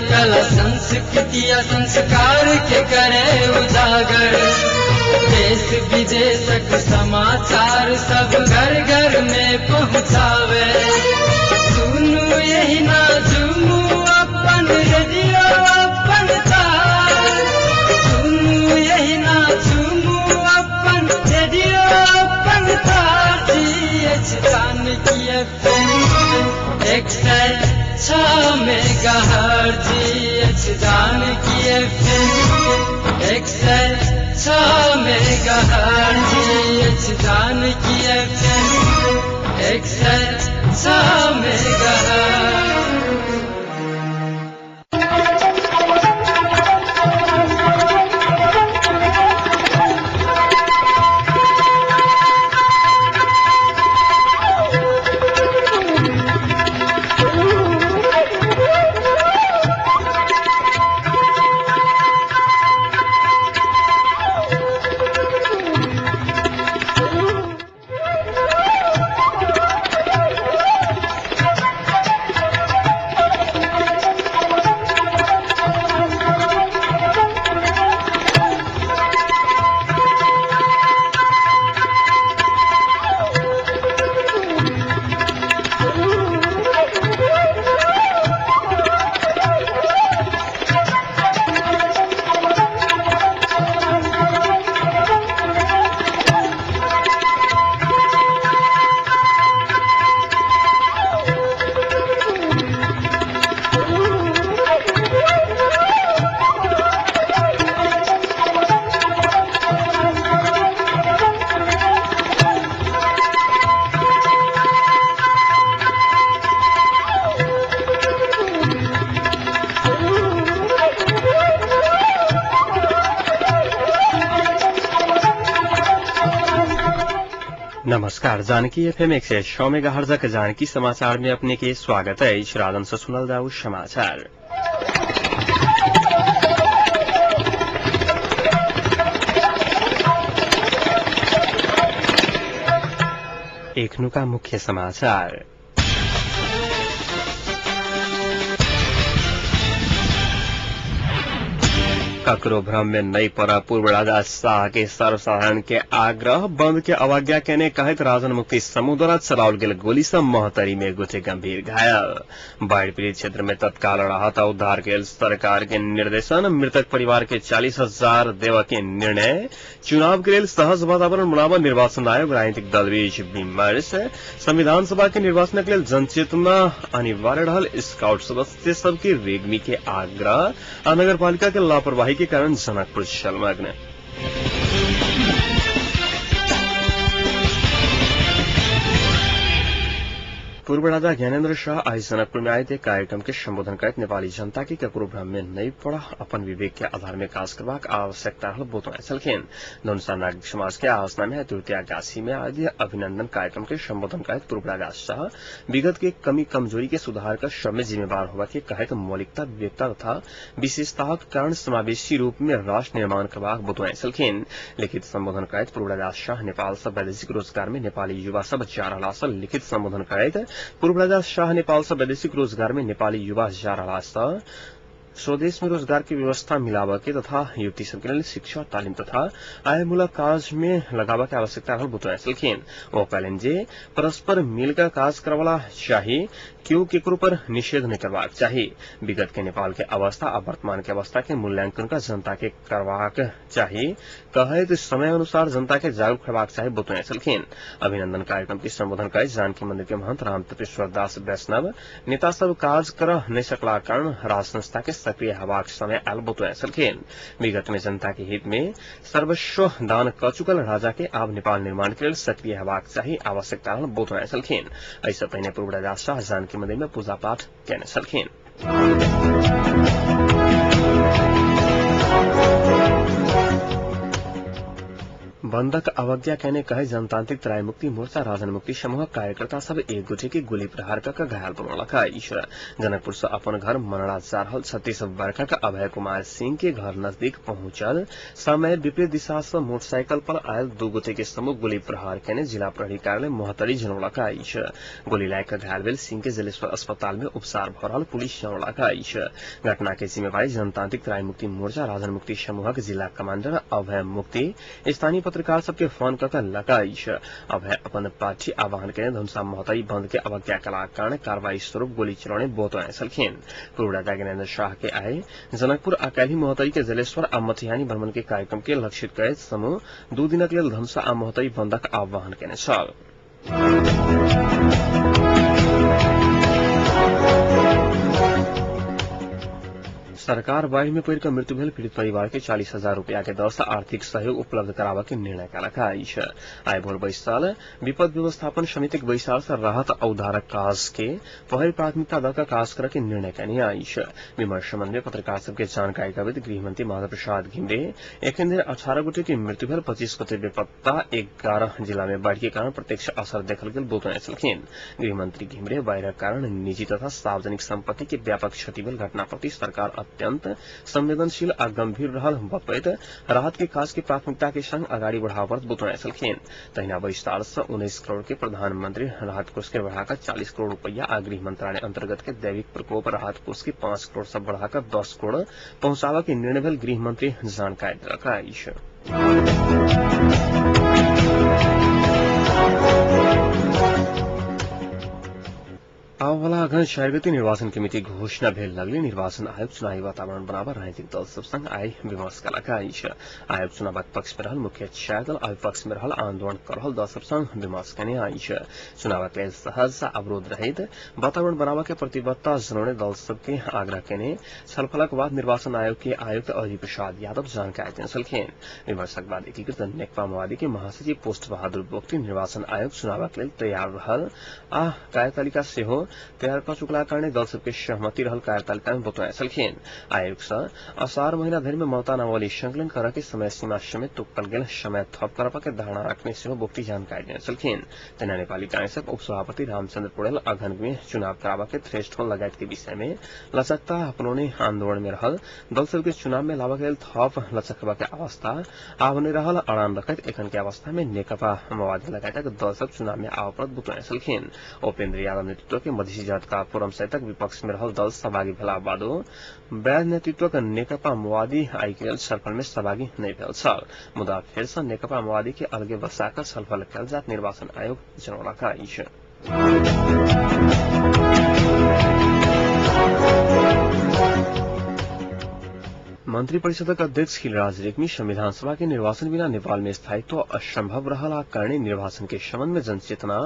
कला संस्कृति आ संस्कार के करे उजागर। देश विदेशक समाचार सब घर घर में पहुँचावे। सुनू यही ना झूमू अपन रेडियो अपन तार। सुनू यही ना झूमू अपन रेडियो अपन तार। जी Janki FM 106 megahertz. Janki FM 106 megahertz. Janki FM 106 megahertz. नमस्कार, जानकी एफएम 106 मेगाहर्जक जानकी समाचार में अपने के स्वागत है। राजन से सुनल जाऊ समाचार। एखनुका मुख्य समाचार। ककरो भ्रम में नहीं पड़ा पूर्व राजा शाह के सर्वसाधारण के आग्रह। बंद के अवज्ञा केने कहैत राजन मुक्ति समूह द्वारा चलाओल गेल गोली से महोत्तरी में गोटे गंभीर घायल। बाढ़ पीड़ित क्षेत्र में तत्काल राहत और उद्धार के सरकार के निर्देशन। मृतक परिवार के 40,000 देवा के निर्णय। चुनाव के लिए सहज वातावरण बनाव निर्वाचन आयोग राजनीतिक दल बीच विमर्श। संविधान सभा के निर्वाचन के लिए जनचेतना अनिवार्य रहल स्काउट सदस्य सबके रेग्मी के आग्रह। आ नगरपालिका के लापरवाही के कारण जनकपुर जलमग्न। पूर्व राजा ज्ञानेन्द्र शाह आज जनकपुर में आयोजित कार्यक्रम के संबोधन करैत नेपाली जनता के ककरो भ्रम में नहीं पड़ा अपन विवेक के आधार में काज करबाक आवश्यकता रहल बतौने छलखिन। धनुषा नागरिक समाज के आयोजना में द्वितीय गाछी में आयोजित अभिनंदन कार्यक्रम के संबोधन करैत पूर्व राजा शाह विगत के कमी कमजोरी के सुधार कर सब में जिम्मेवार होबा के कहैत मौलिकता, विवेकता तथा विशेषताक कारण समावेशी रूप में राष्ट्र निर्माण करबाक बतौने छलखिन। लिखित संबोधन करैत पूर्व राजा शाह नेपाल से वैदेशिक रोजगार में नेपाली युवा सब जा रहला से लिखित संबोधन करैत पूर्व राजा शाह नेपाल से वैदेशिक रोजगार में नेपाली युवा जा रहा स्वदेश में रोजगार की व्यवस्था मिलावा के तथा युवती सबके लिए शिक्षा, तालीम तथा आयमूलक काज में लगावा के आवश्यकता रहल बतौने छलखिन। ओ कहलनि जे परस्पर मिलकर काज करवाला चाही, केओ केकरो पर निषेध नहीं करबाक चाही। विगत के नेपाल के अवस्था आ वर्तमान के अवस्था के मूल्यांकन का जनता के करबाक चाही कहैत समय अनुसार जनता के जागरूक हेबाक चाही बतौने छलखिन। अभिनंदन कार्यक्रम के संबोधन करैत जानकी मंदिर के महंत राम तपेश्वर दास वैष्णव नेता सब काज कर नहीं सकला कारण राज संस्था के सक्रिय हेबाक समय आयल बतौने छलखिन। विगत में जनता के हित में सर्वस्व दान क चुकल राजा के आब नेपाल निर्माण के लेल सक्रिय हेबाक चाही आवश्यकता रहल बतौने छलखिन। एहिसँ पहिने पूर्व राजा शाह जानकी मंदिर में पूजा पाठ केने छलखिन। बंदक अवज्ञा कहने कहे जनतांत्रिक तराई मुक्ति मोर्चा राजन मुक्ति समूह कार्यकर्ता सब एक गोटे के गोली प्रहार कर घायल बनौलक अछि। जनकपुर से अपन घर मनड़ा जा रहल 36 वर्षक अभय कुमार सिंह के घर नजदीक पहुंचल समय विपरीत दिशा से मोटरसाइकिल पर आयल दू गोटे के समूह गोली प्रहार केने जिला प्रहरी कार्यालय महोत्तरी जनौलक अछि। गोली लागि कऽ घायल भेल सिंह के जलेश्वर अस्पताल में उपचार भऽ रहल पुलिस जनौलक अछि। घटना के जिम्मेवारी जनतांत्रिक तराई मुक्ति मोर्चा राजन मुक्ति समूहक जिला कमांडर अभय मुक्ति स्थानीय पत्रकार सबके फोन कर लगा अछि। अभय अपन पार्टी आह्वान केने धनुषा महोत्तरी बंद के अवज्ञा कलाक कारण कार्रवाई स्वरूप गोली चलौने बोतौने छलखिन। पूर्व राजा ज्ञानेन्द्र शाह के आए जनकपुर आ काल्हि महोत्तरी के जलेश्वर आ मटिहानी भ्रमण के कार्यक्रम के लक्षित करैत समूह 2 दिनक लेल धनुषा आ महोत्तरी बंदक आह्वान केने छल। सरकार बाढ़ में पड़ि कऽ मृत्यु भेल पीड़ित परिवार के 40,000 रुपया के दर से आर्थिक सहयोग उपलब्ध कराबऽ के निर्णय कयलक अछि। आइ भोर बैसल विपद व्यवस्थापन समितिक बैसार से राहत आ उद्धारक काज के पहिल प्राथमिकता दऽ कऽ काज करऽ के निर्णय कयने अछि। विमर्श संबंध में पत्रकार सबके जानकारी करबैत गृहमंत्री माधव प्रसाद घिमिरे एखन धरि 18 गोटे के मृत्यु भेल, 25 गोटे बेपत्ता, 11 जिला में बाढ़ के कारण प्रत्यक्ष असर देखल गेल बतौने छलखिन। गृहमंत्री घिमिरे बाढ़िक कारण निजी तथा सार्वजनिक संपत्ति के व्यापक क्षति भेल घटना प्रति सरकार अत्यंत संवेदनशील आ गंभीर रहल बतबैत राहत के काज के प्राथमिकता के संग अगाडि बढ़ाबऽ बतौने छलखिन। तहिना बैसार से 19 करोड़ के प्रधानमंत्री राहत कोष के बढ़ाकर 40 करोड़ रुपया आ गृह मंत्रालय अंतर्गत के दैविक प्रकोप राहत कोष के 5 करोड़ से बढ़ाकर 10 करोड़ पहुंचाबऽ के निर्णय भेल गृहमंत्री जानकारी देलक अछि। आबऽवला अगहन 4 गते निर्वाचन कमिटी घोषणा भेल लगले निर्वाचन आयोग चुनावी वातावरण बनाबऽ राजनीतिक दल सब संग आइ विमर्श कयलक अछि। आयोग चुनावक पक्ष में रहल मुख्य 4 दल आ विपक्ष में रहल आंदोलन कर रहल दल सब संग विमर्श कयने अछि। चुनावक लेल सहज अवरोध रहित वातावरण बनाबऽ के प्रतिबद्धता जनौने दल सबके आग्रह कयने छलफलक बाद निर्वाचन आयोग के आयुक्त अजय प्रसाद यादव जानकारी देने छलखिन। विमर्शक बाद एकीकृत नेकपा माओवादी के महासचिव पोस्ट बहादुर बोगटी निर्वाचन आयोग चुनावक लेल तैयार रहल आ कार्यतालिका सेहो तैयार कऽ चुकला कारणे दल सबके सहमति रहल कार्यतालिका में बतौने छलखिन। आयोग से असार महीना धरि में मतदानावली संकलन करऽ के समय सीमा समेत तोकल गेल समय थप करबा के धारणा रखने सेहो बोगटी जानकारी देने छलखिन। तहिना नेपाली कांग्रेसक उपसभापति रामचंद्र पौडेल अगहन में चुनाव कराबऽ के थ्रेशहोल्ड लगायत के विषय में लचकता अपनौने आंदोलन में रहल दल सबके चुनाव में लाबऽ के लेल थप लचकबा के अवस्था आब नहि रहल अड़ान रखैत एखन के अवस्था में नेकपा माओवादी लगायतक दल सब चुनाव में आबऽ पड़त बतौने छलखिन। उपेन्द्र यादव नेतृत्व के मधेसी जनता फोरम सहितक विपक्ष में रहल दल सहभागी भेला बादो वैध नेतृत्वक नेकपा माओवादी आइ के लेल छलफल में सहभागी नहि भेल छल। मुदा फेर से नेकपा माओवादी के अलगे बसा कऽ छलफल कयल जात निर्वाचन आयोग जनौलक अछि। मंत्री परिषदक अध्यक्ष खिलराज रेग्मी संविधान सभा के निर्वाचन बिना नेपाल में स्थायित्व असंभव रहल आ कारणे निर्वाचन के संबंध में जनचेतना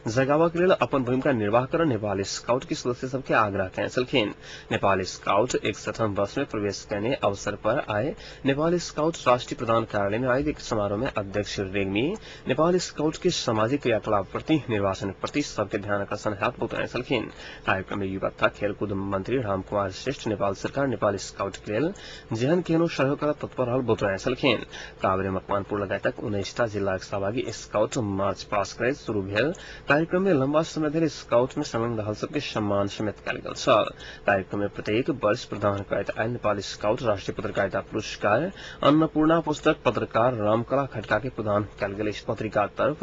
जगाबऽ के लेल अपन भूमिका निर्वाह कर नेपाल स्काउट के सदस्य सबके आग्रह कयने छलखिन। नेपाल स्काउट 61 वर्ष में प्रवेश कयने अवसर पर आए नेपाल स्काउट राष्ट्रीय प्रधान कार्यालय में आयोजित एक समारोह में अध्यक्ष रेग्मी नेपाल स्काउट के सामाजिक क्रियाकलाप प्रति निर्वाचन प्रति सबके ध्यान आकर्षण हैत बतौने छलखिन। कार्यक्रम में युवा तथा खेलकूद मंत्री रामकुमार श्रेष्ठ नेपाल सरकार नेपाल स्काउट के लेल जेहन केहनो सहयोग कर तत्पर रहल बतौने छलखिन। काभ्रे मकवानपुर लगायतक 19टा जिलाक सहभागी स्काउट मार्च पास करैत शुरू भेल कार्यक्रम में लंबा समय धरि स्काउट में संलग्न रहल सबके सम्मान समेत कयल गेल छल। कार्यक्रम में प्रत्येक वर्ष प्रदान करैत आयल नेपाल स्काउट राष्ट्रीय पत्रकारिता पुरस्कार अन्नपूर्णा पुस्तक पत्रकार रामकला खड्का के प्रदान कयल गेल। इस पत्रिका तरफ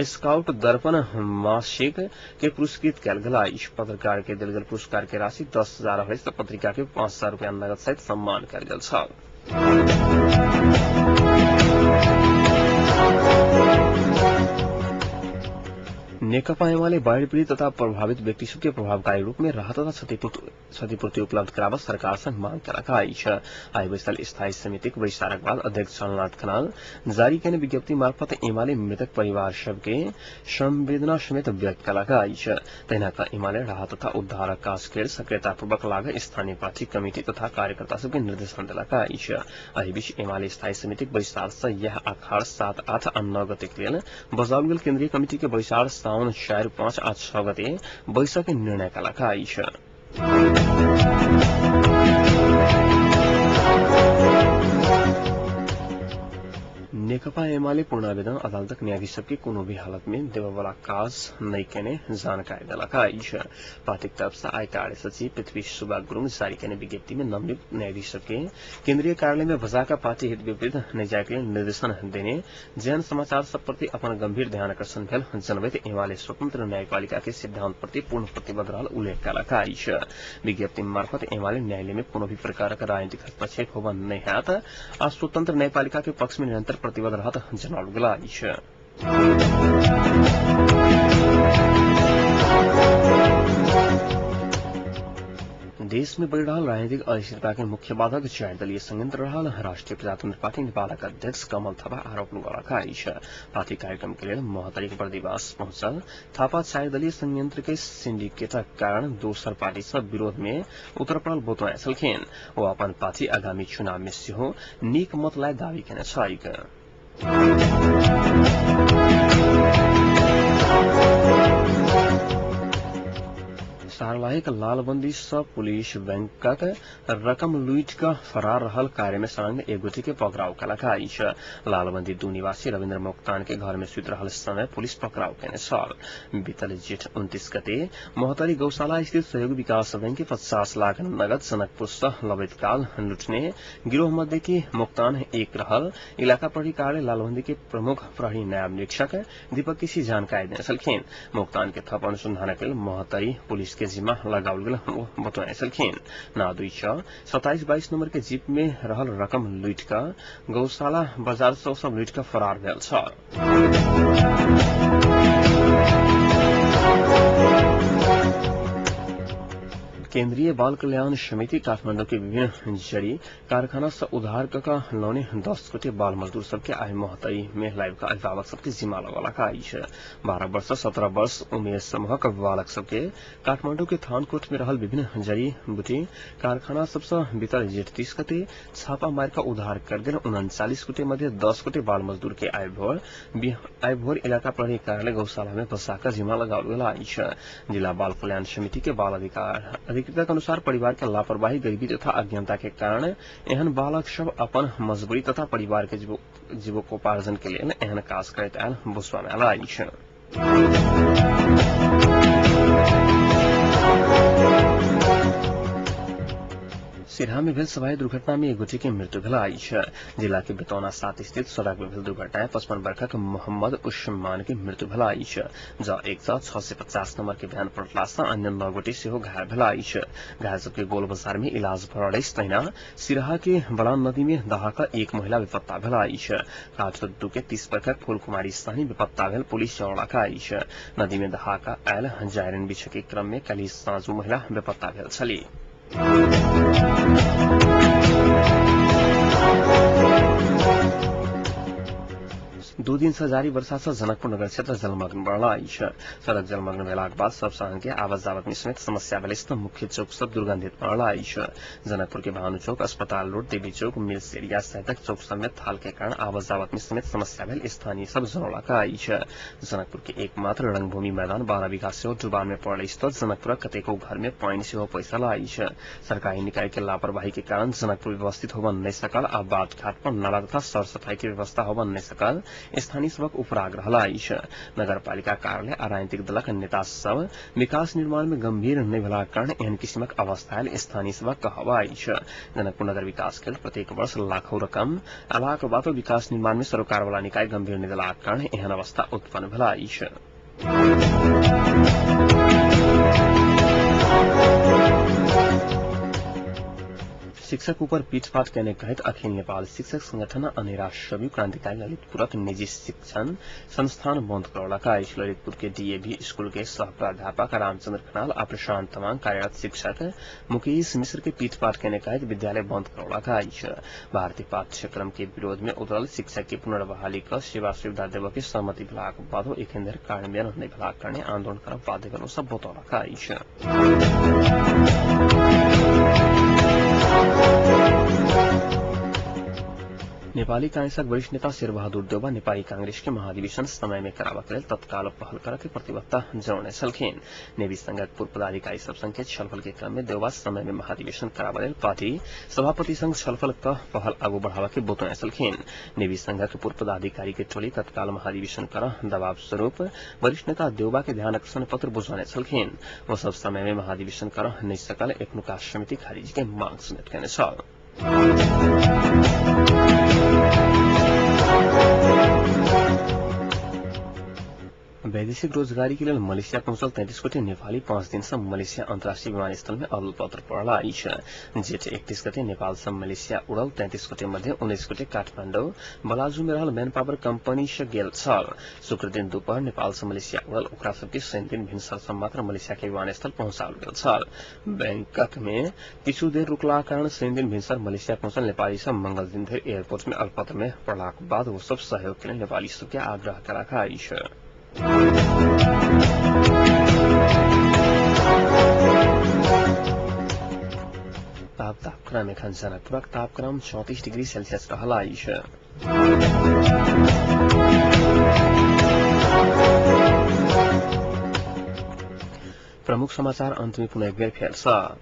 स्काउट दर्पण मासिक के पुरस्कृत कयल गेल। इस पत्रकार के देल गेल पुरस्कार के राशि 10,000 रहल पत्रिका के 5,000 रुपया नगद सहित सम्मान कयल गेल छल। नेकपा एमाले बाढ़ पीड़ित तथा प्रभावित व्यक्ति सबके प्रभावकारी रूप में राहत तथा क्षतिपूर्ति उपलब्ध कराबऽ सरकार संग मांग कयलक अछि। आइ बैसल स्थायी समितिक बैसारक बाद अध्यक्ष झलनाथ खनाल जारी कयने विज्ञप्ति मार्फत एमाले मृतक परिवार सबके संवेदना समेत व्यक्त कयलक अछि। तहिना कऽ एमाले राहत तथा उद्धार काज के सक्रियतापूर्वक लागऽ स्थानीय पार्टी कमिटी तथा कार्यकर्ता सबके निर्देशन देलक अछि। एहि बीच एमाले स्थायी समितिक बैसार से यह अखाड़ 7, 8 आ 9 गते के लेल बजाओल गेल केन्द्रीय कमिटी के बैसार साउन 4, 5 आ 6 गते बैसक के निर्णय कयलक अछि। नेकपा एमाले पूर्ण आवेदन अदालतक न्यायाधीश सबके कोनो भी हालत में देववाला काज नहीं केने जानकारी देलक अछि। पार्टीक तरफ से आइ कार्य सचिव पृथ्वी सुब्बा गुरूङ जारी केने विज्ञप्ति में नवनियुक्त न्यायाधीश सबके केन्द्रीय कार्यालय में बजाकर पार्टी हित विपरीत नहीं जाय के लेल निर्देशन देने जैन समाचार सब प्रति अपन गंभीर ध्यान आकर्षण भेल जनबैत एमाले स्वतंत्र न्यायपालिका के सिद्धांत प्रति पूर्ण प्रतिबद्ध रहल उल्लेख केलक अछि। विज्ञप्ति मार्फत एमाले न्यायालय में कोनो भी प्रकारक राजनीतिक हस्तक्षेप होब नहीं हैत आ स्वतंत्र न्यायपालिका के पक्ष में निरंतर प्रतिबद्ध रहत जनाओल गेल अछि। देश में बढ़ रहल राजनीतिक अस्थिरता के मुख्य बाधक चार दलीय संयंत्र रहल राष्ट्रीय प्रजातंत्र पार्टी नेपालक अध्यक्ष कमल थापा आरोप लगौलक अछि। पार्टी कार्यक्रम के लेल महोत्तरीक बर्दिवास पहुंचल थापा चार दलीय संयंत्र के सिंडिकेटक कारण दोसर पार्टी सब विरोध में उतर पड़ल बतौने छलखिन। ओ अपन पार्टी आगामी चुनाव में सेहो नीक मत लाए दावी केने छैक। सारलाहीक लालबंदी सँ पुलिस बैंकक रकम लूटि कऽ फरार रहल कार्य में संलग्न एक गोटे के पकड़ाव केलक अछि। लालबंदी 2 निवासी रविन्द्र मोक्तान के घर में सुति रहल समय पुलिस पकड़ाव केने छल। बीतल जेठ 29 गते महोत्तरी गौशाला स्थित सहयोगी विकास बैंक के 50 लाख नगद जनकपुर सँ लबैत काल लूटने गिरोह मध्य के मोक्तान एक रहल इलाका प्रहरी कार्यालय लालबंदी के प्रमुख प्रहरी नायब निरीक्षक दीपक केसी जानकारी देने छलखिन। मोक्तान के थप अनुसंधानक लेल महोत्तरी पुलिस के जिम्मा लगाओल गेल बतौने छलखिन। ना 2 6 27 22 नंबर के जीप में रहल रकम लूटि कऽ गौशाला बाजार सँ सब लूटि कऽ फरार भेल छल। केन्द्रीय बाल कल्याण समिति काठमाडौँ के विभिन्न जड़ी कारखाना से उधार कऽ लौने 10 गोटे बाल मजदूर सबके आइ महोत्तरी में लाइव का अभिभावक सबके जिम्मा लगौलक अछि। 12 वर्ष 17 वर्ष उमेर समूहक बालक सबके काठमाडौँ के थानकोट में रहल विभिन्न जड़ी बूटी कारखाना सबसँ बीतल जेठ 30 गते छापा मारि कऽ उधार कर गेल 39 गोटे मध्य 10 गोटे बाल मजदूर के आइ भोर इलाका प्रहरी कार्यालय गौशाला में बसा कऽ जिम्मा लगाओल गेल अछि। जिला बाल कल्याण समिति के बाल अधिकार अधिकृतक अनुसार परिवार के लापरवाही, गरीबी तथा अज्ञानता के कारण एहन बालक सब अपन मजबूरी तथा परिवार के जीवकोपार्जन के लेल एहन काज करैत आयल बुझबा में आयल अछि। सिरहा में भेल सवारी दुर्घटना में एक गोटे के मृत्यु भेल अछि। जिला के बेतौना 7 स्थित सड़क में भेल दुर्घटना में 55 वर्षक मोहम्मद उस्मान के मृत्यु भेल अछि। जँ 1 650 नंबर के वैन पलटला सँ अन्य 9 गोटे सेहो घायल भेल अछि। घायल सबके गोल बाजार में इलाज भऽ रहल अछि। तहिना सिरहा के बलान नदी में दहा कऽ एक महिला बेपत्ता भेल अछि। काठमाडौँ के 30 वर्षक फूल कुमारी सहनी बेपत्ता भेल पुलिस जनौलक अछि। नदी में दहा कऽ आयल जायरन बिछे के क्रम में काल्हि साँझ महिला बेपत्ता भेल छली। 2 दिन से जारी वर्षा से जनकपुर नगर क्षेत्र जलमग्न बढ़ल अछि। सड़क जलमग्न भेलाक बाद सब साधन के आवत जावत में समेत समस्या भेल अछि। मुख्य चौक सब दुर्गंधित पड़ल अछि। जनकपुर के भानु चौक, अस्पताल रोड, देवी चौक, मिल्स एरिया सहितक चौक सब में थाल के कारण आवत जावत में समेत समस्या भेल स्थानीय सब जनौलक अछि। जनकपुर के एकमात्र रंगभूमि मैदान 12 बीघा सेहो डुबान में पड़ल अछि। जनकपुरक कतेको घर में पानि सेहो पैसल अछि। सरकारी निकाय के लापरवाही के कारण जनकपुर व्यवस्थित होबऽ नहि सकल आ बाट घाट पर नाला तथा सर सफाई के व्यवस्था होबऽ नहि सकल स्थानीय सबक उपराग रहल अछि। नगरपालिका कार्यालय आ राजनीतिक दलक नेता सब विकास निर्माण में गंभीर नहि भेलाक कारण एहन किसिमक अवस्था आयल स्थानीय सबक कहब अछि। जनकपुर नगर विकास के प्रत्येक वर्ष लाखों रकम अयलाक बादो विकास निर्माण में सरोकार वाला निकाय गंभीर नहि देलाक कारण एहन अवस्था उत्पन्न भेल अछि। शिक्षक ऊपर पीठपाठ केने कहैत अखिल नेपाल शिक्षक संगठन अनेरा सभी क्रांतिकारी ललितपुरक निजी शिक्षण संस्थान बंद करौलक अछि। ललितपुर के डीएवी स्कूल के सह प्राध्यापक रामचंद्र खनाल आ प्रशांत तमांग कार्यरत शिक्षक मुकेश मिश्र के पीठपाठ केने कहैत विद्यालय बंद करौलक अछि। भारतीय पाठ्यक्रम के विरोध में उतरल शिक्षक के पुनर्बहाली क सेवा सुविधा देबऽ के सहमति भेलाक बादो एखन धरि कार्यान्वयन नहि भेलाक कारणे आंदोलन करब बाध्य भेल सब बतौलक अछि। नेपाली कांग्रेसक वरिष्ठ नेता शेरबहादुर देउवा नेपाली कांग्रेस के महाधिवेशन समय में कराबऽ के लेल तत्काल पहल करऽ के प्रतिबद्धता जनौने छलखिन। नेवी संघक पूर्व पदाधिकारी सब संग के छलफल के क्रम में देउवा समय में महाधिवेशन कराबऽ लेल पार्टी सभापति संग छलफल क पहल आगू बढ़ाबऽ के बतौने छलखिन। नेवी संघक पूर्व पदाधिकारी के टोली तत्काल महाधिवेशन कर दबाव स्वरूप वरिष्ठ नेता देउवा के ध्यान आकर्षण पत्र बुझौने छलखिन। वो सब समय में महाधिवेशन कर नहीं सकल एखनुका समिति खारिज के मांग समेत केने छल। वैदेशिक रोजगारी के लेल मलेसिया पहुंचल 33 गोटे नेपाली 5 दिन से मलेसिया अंतर्राष्ट्रीय विमानस्थल में अलपत्र पड़ल अछि। जेठ 31 गते नेपाल से मलेसिया उड़ल 33 गोटे मध्ये 19 गोटे काठमाडौँ बलाजू में रहल मैन पावर कंपनी से गेल छल। शुक्र दिन दोपहर नेपाल से मलेसिया उड़ल ओकरा सबके शनि दिन भिनसर मात्र मलेसिया के विमानस्थल पहुंचाओल गेल छल। बैंकक में किछु देर रुकला कारण शनि दिन भिनसर मलेसिया पहुंचल नेपाली सब मंगल दिन धरि एयरपोर्ट में अलपत्र में पड़लाक बाद वो सब सहयोग के लेल नेपाली सबके आग्रह करा अछि। तापक्रम एखन जनकपुरक तापक्रम 34 डिग्री सेल्सियस रहल अछि। प्रमुख समाचार अंत में पुनः एक बेर फेर सँ।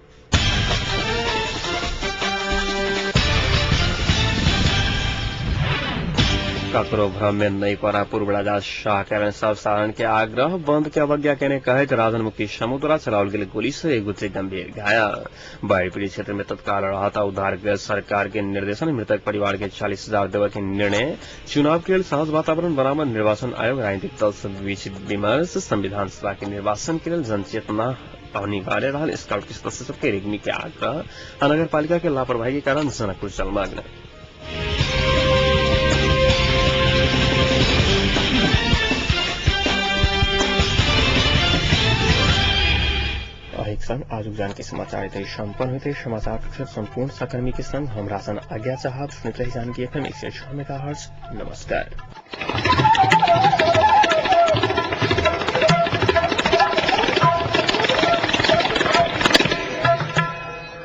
ककरो भ्रम में नहीं पड़ा पूर्व राजा शाह कारण सब सारण के आग्रह बंद के अवज्ञा केने कहैत राजन मुक्ति समूह द्वारा चलाओल गेल गोली से एक गोटे गंभीर घायल। बाढ़ पीड़ित क्षेत्र में तत्काल राहत उद्धार के सरकार के निर्देशन, मृतक परिवार के 40,000 देवे के निर्णय, चुनाव के लेल सहज वातावरण बनाबऽ निर्वाचन आयोग राजनीतिक दल सब बीच विमर्श, संविधान सभा के निर्वाचन के लेल जनचेतना अनिवार्य रहल स्काउट के सदस्य सबके रेग्मी के आग्रह आ नगरपालिका के लापरवाही के कारण जनकपुर जलमग्न। संग आजुक जानकी समाचार एतै सम्पन्न होते। समाचार कक्ष सम्पूर्ण सहकर्मी के संग हम राजन आज्ञा चाहब। सुनैत रही जानकी एफएम 106 मेगाहर्ट्ज। नमस्कार।